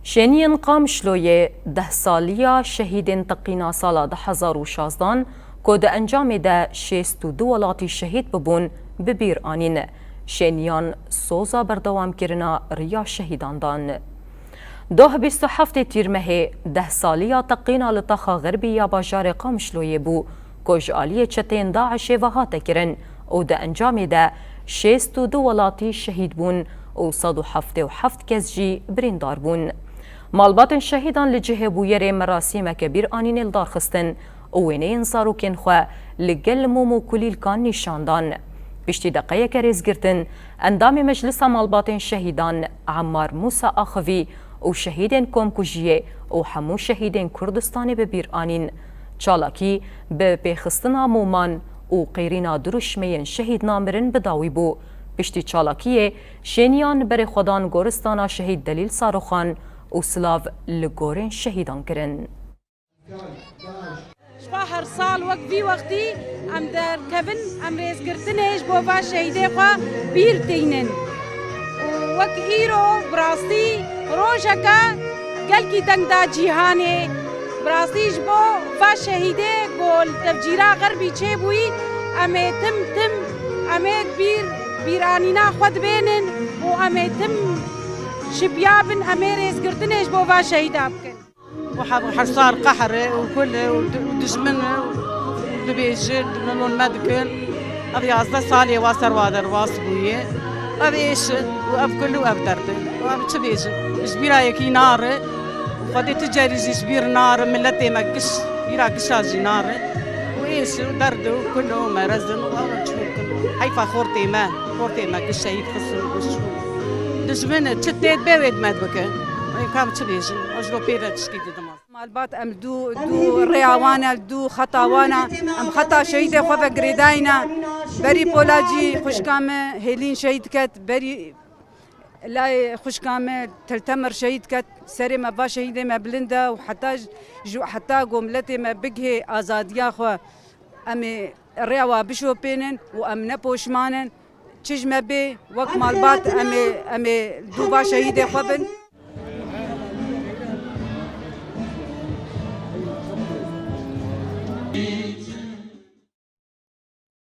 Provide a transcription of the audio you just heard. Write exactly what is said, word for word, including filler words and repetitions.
Şêniyên Qamişloyê deh saliya şehîdên teqîna sala du hezar û şazdan ku di encamê de şêst û du welatî şehîd bibûn, bi bîr anîn. Şêniyan soza berdewamkirina riya şehîdan dan. Doh bîst û heftê Tîrmehê deh saliya teqîna li taxa xerbî ya bajarê Qamişloyê bû, ku ji aliyê çeteyên DAIŞê ve hate kirin û di encamê de şêst û du welatî şehîd bûn û sed û heftê û heft kes jî birîndar bûn. Malbatên şehîdan li cihê bûyerê merasîmeke bîranînê li dar xistin û wêneyên zarokên xwe li gel mûm û kulîlkan nîşan dan. Piştî deqeyeke rêzgirtin, endamê Meclisa Malbatên Şehîdan Emmar Mûsa axivî û şehîdên komkujiyê û hemû şehîdên Kurdistanê bi bîr anîn. Çalakî bi pêxistina mûman û qêrîna dirûşmeyên şehîdna mirin bi dawî bû. Piştî çalakiyê, şêniyan berê xwe dan goristana şehîd Delîl Saroxan û silav li gorên şehîdan kirin. Ji xwe her sal wek vî wextî em derkevin, em rêzgirtinê ji bo va şehîdê xwe bîr tînin. Û wek îro bi rastî rojeke gelkî deng da cîhanê. Bi rastî ji bo va şehîdê ku li tevcîra xerbî çêbûyî, em ê tim tim, em ê bîr, bîranîna xwe dibênin û em ê tim şipiya bin, em ê rêzgirtinê ji bo va şehîda bikin. û heb-, her sal qehr e û kul e û di-, û dijmin e û dibêjin, milûl me dikin. Ev yazdeh salê wa ser wa derbas bûye. Ev êş e û ev kul û ev derd e. Û em çi bêjin? Ji bîra yekî nare. Xwedê tu carî jî ji bîr nare. Miletê me giş, bîra gişa jî nare. Û êş e û derd e û kul e û merez in û ew çi bikin? Heyfa xortê me. Xortê me giş şehîd xist û giş çû. Dijmin e, çi tê bê wê di me dibike. Ê, ka em çi bêjin? Ew ji bo pê ve tişkî didima. Malbat em dû, dû rêya wan e, dû xeta wan e. Em xeta şehîdê xwe ve girêdayî ne. Berî Polacî xwişka me Hêlîn şehîd ket. Berî layê xwişka me Teltemir şehîd ket. Serê me va şehîdê me bilind e û heta ji, ji, heta ku miletê me bigihê azadiya xwe, em ê rêya wa bişopênin û em ne poşman in. Çi ji me bê, wek malbat em ê, em ê dû va şehîdê xwe bin.